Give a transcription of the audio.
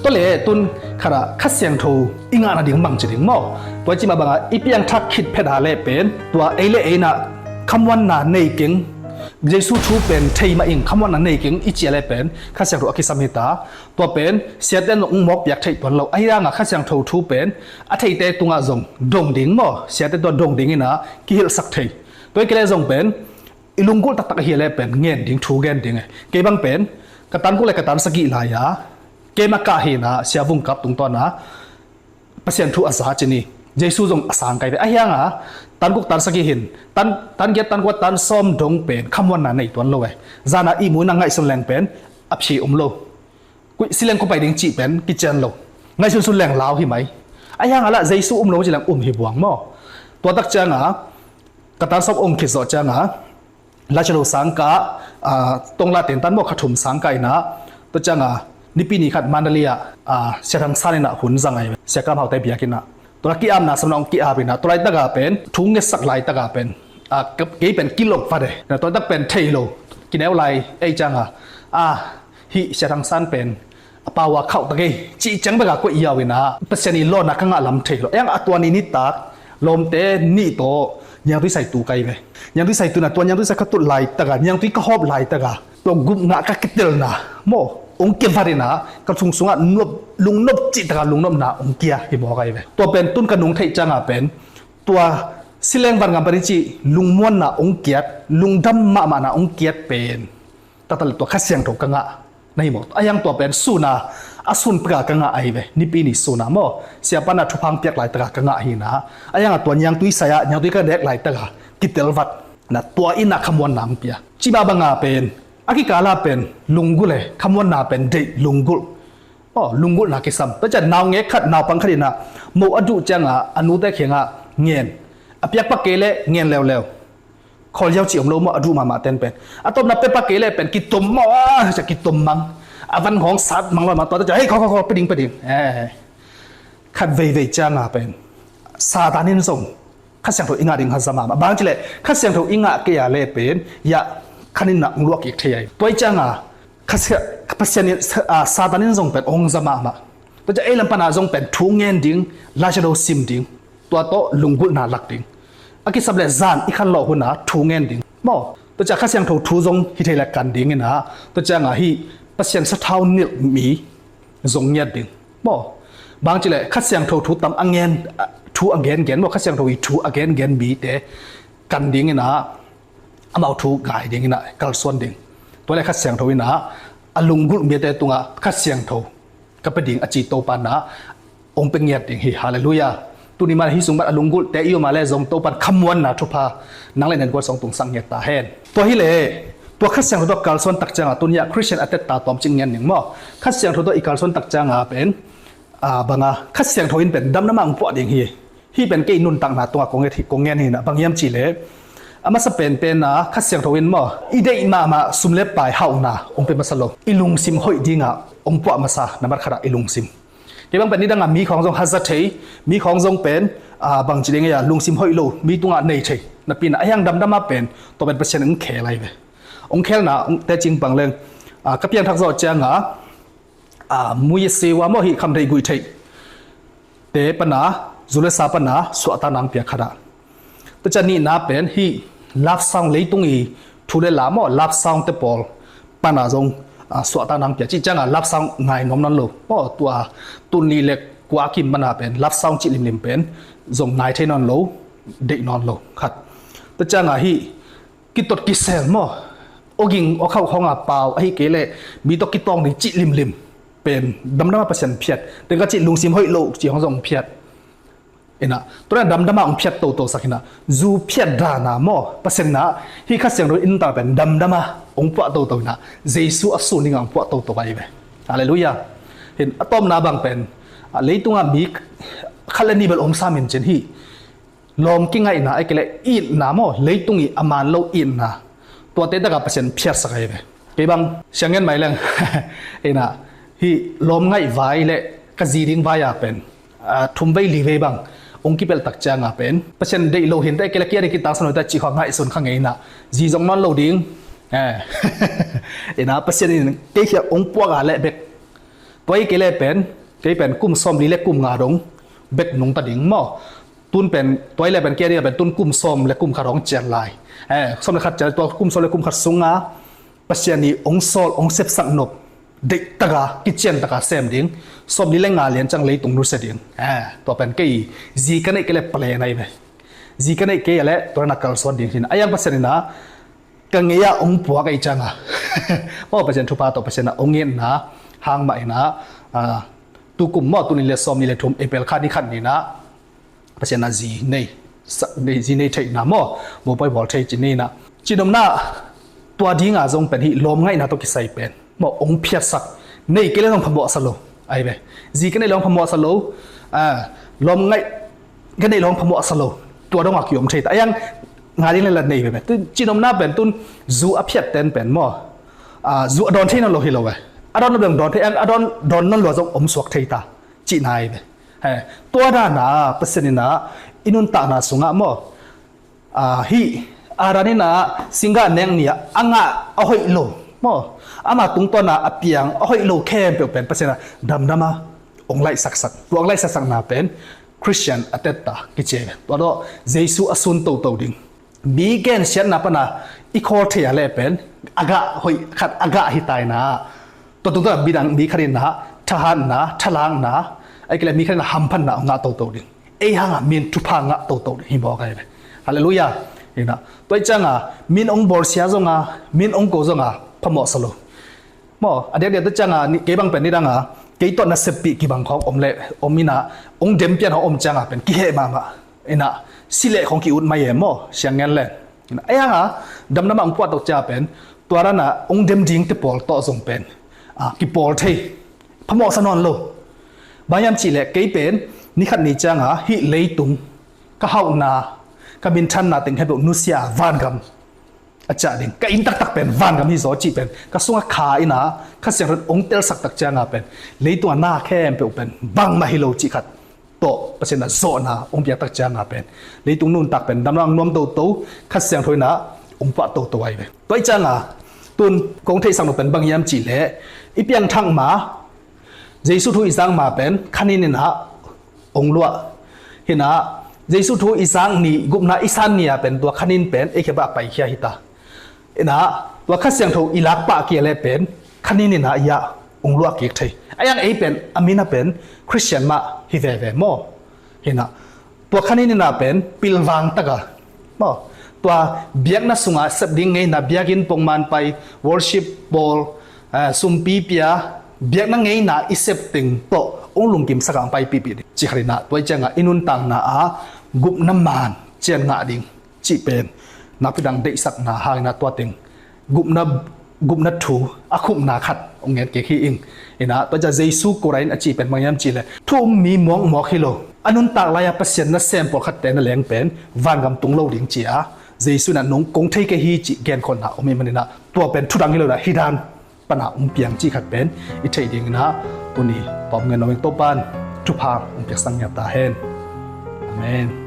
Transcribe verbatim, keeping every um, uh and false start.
Tua le tun khat ah Kha Siangtho i ngah nading bangci ding maw? Tua i cih mah bangah i piangthak khit phet a leh pen tua ei le ei in ah khamuanna nei keng, Jesu thu pen thei mah ing, khamuanna nei keng i cih a leh pen Kha Siangtho a kisam hi ta. Tua pen siate in zong hong mawkpiak theih tuan lo. Ahi hangah Kha Siangtho thu pen a theite tungah zong dong ding maw? Siate tungah dong ding in ah kihilhsak thei. Tua hi kei leh zong pen i lunggulh taktak ahi a leh pen ngen ding, thu gen ding e. Kei bang pen ka tan guk le ka tan sagih lai-a keima kah hi in ah Sia Vung Kap tungtawn ah Pasian thu a za ci ni. Jesu zong a sang kai ve. Ahi hangah tan guk tan sagih hin tan, tan giat tan kua tan sawm dong pen khamuanna nei tuan lo e. Zan ah ihmu in ah ngaihsun leng pen a phi um lo. Kuih sileng kua pai ding cih pen kician lo. Ngaihsun sun leng lau hi mai. Ahi hangah lah Jesu um lo ci leng um hi buang maw? Tua tak ciangah ka tan sawm ong khit zawh ciangah Lai Siangtho sang kah, ah, tong la ten tan maw, kha thum sang kah in ah, tua ciangah Nipi ni khat Mandalay ah, ah, Sia Thang San in ah hun zang ai, Sia Kam Hau te biakinn ah. Tua la ki-apna sam na hong ki-ap in ah, tua laitak ah pen thu ngetsak laitak ah pen, ah, kei pen kilok vat e. Tua laitak pen thei lo, kineu lai ei ciangah, ah, hih Sia Thang San pen a pau a khauh ta kei cih ciang bek a koih yau in ah Pasian i lawnna ka ngah lam thei lo. Ahi hangah tua ni nitak lawmte nih tawh niangtui sai tu kai ve. Niangtui sai tu in ah, tua niangtui sai ka tut laitak ah, niangtui ka hawp laitak ah tua gupna ka kitelna maw, hong kivat in ah ka sung sungah nop, lungnop cih tak ah lungnopna hong kia hi mawk ai ve. Tua pen tun ka nung theih ciangah pen tua sileng van ngam pan i cih lungmuanna hong kiat, lungdam mahmahna hong kiat pen taktak le tua Kha Siangtho ka ngah na hi maw? Ahi hang tua pen sun a, a sun pek a ka ngah ahi ve. Nipi ni sun a maw, Sia pan a thupha hong piak laitak a ka ngah hi in ah, ahi hangah tua niangtui sai ah niangtui ka nek laitak a kitel vat in ah tua in ah khamuanna hong pia. Cih mah bang a pen a kikal ah pen lunggulh e, khamuanna pen deih, lunggulh. Aw, lunggulhna kisam. Tua ciang naungek khat, naupang khat in ah moh a duh ciangah a nute kiangah ngen, a piak pak kei leh ngen leuleu. Khawl ziau cih om lo maw, a duh mahmah ten pen. A tawpna pia pak kei leh pen kitom maw, ah, cia kitom mang. A van hong sat mang lo mah, tua ta cia, hei, khawl, khawl, khawl, pia ding, pia ding. Eh. Khat veivei ciangah pen Satan in zong Kha Siangtho i ngah ding kha za mahmah. Bang ci leh Kha Siangtho i ngah kei a leh pen, ya, khan in ah hong luah kik thei ai. Tua i ciangah Kha Sia-, Pasian in, ah, Satan in zong pen hong za mahmah. Tua cia ei lam pan a zong pen thu ngen ding, Lai Siangtho sim ding. Tua tawh lunggulhna lak ding. A kisam le zan i khanlawh hun a thu ngen ding maw? Tua cia Kha Siangtho thu zong hi thei le kan ding in ah, tua ciangah hih Pasian sathau nilh mi zong ngiat ding maw? Bang ci le Kha Siangtho thu tam a ngen, thu a gengen maw? Kha Siangtho i thu a gengen mite kan ding in ah, amau thu ngai ding in ah kalsuan ding. Tua le Kha Siangtho in ah a lunggulh mite tungah Kha Siangtho ka pia ding a ci Topa in ah hong pia ngiat ding hi. Halleluiah. Tuni mah hih sung mah a lunggulhte i om a leh zong Topa in khamuanna thupha nang le nang gual sung tungsak ngiat ta hen. Tua hi leh tua Kha Siangtho tawh kalsuan tak ciangah tuni ah Khristian a tetta tawmcik ngen ning maw? Kha Siangtho tawh i kalsuan tak ciangah pen, ah, bang a Kha Siangtho in pen damdam a hong puah ding hi. Hih pen kei nuntakna tungah kong ngen hi in ah, bang hiam ci leh a masa penpen ah Kha Siangtho in maw, i deih mahmah sum le pai hauhna hong pia masa lo. I lungsim hoih dingah hong puah masa, nambat khat ah i lungsim. Kei bang pen nidang a mi khawng zong haza thei, mi khawng zong pen, ah, bang ci ding ei a, lungsim hoih lo mi tungah nei thei. Napi in ah ahi hang damdam ah pen tua pen Pasian in hong khel ai ve. Hong khelna hong teci pang leng, ah, ka piangthak zawh ciangah, ah, muye sewa maw, hih kham theih guih theih te pan a, zu le sa pan a suahtakna hong pia khat ah. Tua cia nihna pen hih love song, leitung i thu le la maw, love song te pawl pan a zong, ah, suahtakna hong pia. Cih ciangah love song ngai nuam nawn lo maw, tua tun li le kua kim pan a pen love song cih limlim pen zong ngai thei nawn lo, deih nawn lo khat. Tua ciangah hih kitot kisel maw, awging awkhauh khawng a pau, ahih kei leh mi tawh kitawng ding cih limlim pen damdam a Pasian phiat. Teng ka cih lungsim hoih lo cih hong zong phiat. Inah, tua leh damdam a hong phiat toto sak inah, zu phiat dan a maw, Pasian inah hih Kha Siangtho in ta pen damdam a hong puah toto inah, Jesu a sun ding a hong puah toto ahi ve. Halleluiah. Hin a tawpna bang pen, a, leitung a mi khat le nih bel om sam in cin hih lawm kingaihna, ahih kei leh itna maw, leitung i a man lo itna, tuate tak a Pasian phiatsak ahi ve. Kei bang siang ngen mai leng, inah, hih lawm ngaih vai le ka zi ding vai a pen, a, thum vei li vei bang hong kipelh tak ciang a pen, Pasian deih lo hi inteh, ahih kei leh kei a ding kitangsam lo inteh cih khawng ngaihsun kha ngei inah, zi zong nawn lo ding. Eh. Inah, Pasian in kei khiat hong puak a leh bek Tua i kei le pen, kei pen kum sawmli le kum nga dong bek nungta ding maw. Tun pen, tua i le pen kei a ding a pen tun kum sawm le kum khat hong cian lai. Eh, sawm le khat cian, tua kum sawm le kum khat sunga Pasian i hong sawl, hong sepsak nop, deih taka, kician taka sem ding. Sawmli le nga lian ciang leitung nusia ding. Eh, tua pen kei zi ka neih kei le plan ahi ve. Zi ka neih kei a le tua na kalsuan ding hi na. A yang Pasian in a ka ngei ah hong puak ahi cianga maw, Pasian thupha tawh Pasian a hong ngetna hang mah in a, ah, tukum maw, tuni le sawmni le thum April kha ni khat ni na Pasian a zi nei, sa-, nei, zi nei theihna maw, mopawi bawl thei ci ni na. Cinomna tua dinga zong pen hih lawmngaihna tawh kisai pen maw, hong phiatsak. Nei kei le zong phamawhsa lo ahi ve. Zi ka neih le hong phamawhsa lo. Ah, lawmngaih ka neih le hong phamawhsa lo. Tua dongah kiom thei ta. A yang nga ding le la nei ve. Tun cinomna pen tun zu a phiat ten pen maw, ah, zu a dawn thei nawn lo hi lo ve. A dawn lo dong dawn thei, a dawn, dawn nawn lo zong om suak thei ta cihna ahi ve. He, tua dana Pasian in a i nuntakna sungah maw, ah, hih Adam in a singgah nek ni-a a ngah a hoih lo maw, ama tungtawna a piang a hoih lo khempeuh pen Pasian a damdama hong laihsaksak. Tua hong laihsaksakna pen Christian a tetta kici ve. Tua tawh Jesu a sun toto ding. Mi gensiatna pana i khawl thei a le pen a gah hoih khat a gah hi ta ina. Tua tungtawna midang mi khat in a thahatna, thalakna, ahih kei le mi khat in a hamphatna hong ngah toto ding. Ei hanga min thupha ngah toto ding hi mawk ahi ve. Halleluiah. Ina, tua i cianga min hong bawlsia zonga, min hong ko zonga phamawhsa lo. Maw, a diakdiak tua cianga kei bang pen nidanga kei tawh naseppih kibang khawng om le om ina, hong dem pian hong om cianga pen kiheh mahmah. Ina, si leh khawng ki-ut mai e maw, siang ngen le. Ina, a yanga damdama hong puah tok cia pen tua dana hong dem dingte pawl tawh zong pen, ah, kipawl thei. Phamawhsa nawn lo. Bang hiam cihleh kei pen ni khat ni cianga hih leitung ka hauhna, ka minthanna teng khempeuh nusia vangam a ciah ding. Ka inn taktak pen vangam hi zaw cih pen ka sungah kha ina Kha Siangtho in hong telsak tak cianga pen leitunga na khempeuh pen bangmah hi lo cih khat tawh Pasian a zawhna hong piak tak cianga pen leitung nuntak pen damdama nuam toto, Kha Siangtho in a hong puah toto ahi ve. Tua i cianga tun kong theihsak nop pen bang hiam cihleh i piangthak ma Jesu thu i zak ma pen khanin in a hong luah. Hi na, Jesu thu i zak ni, gupna i san ni a pen tua khanin pen ei khempeuh a paikhia hi ta. Hi na, tua Kha Siangtho i lak pah kei le pen khanin in a i ah hong luah kik thei. A yang ei pen a min a pen Christian mah hi veve maw. Hi na, tua khanin in a pen pilvang taka maw, tua biakna sunga sep ding ngeina, biakinn pongman pai, worship bawl, eh, sumpi pia, biakna ngeina i sep teng tawh hong lungkimsak a hong paipihpih ding. Cih khat in a, tua i cianga i nuntakna a gupna maan cian ngah ding cih pen nakpi dang deihsakna hang in a tua teng gupna, gupna thu a khupna khat hong ngen kik hi ing. Ina, tua cia Jesu Kora in a cih pen bang hiam cihleh thu um mi mawkmawk hi lo, a nuntak lai-a Pasian nasem pawlkhatte na leng pen vangam tung lo ding ci-a Jesu in a nong kong thei kei hi cih genkholhna om hi manin a tua pen thudang hi lo in a hih dan pana hong piang cih khat pen i theih ding in a tuni tawm ngen lo in Topan thupha hong piaksak ngiat ta hen. Amen.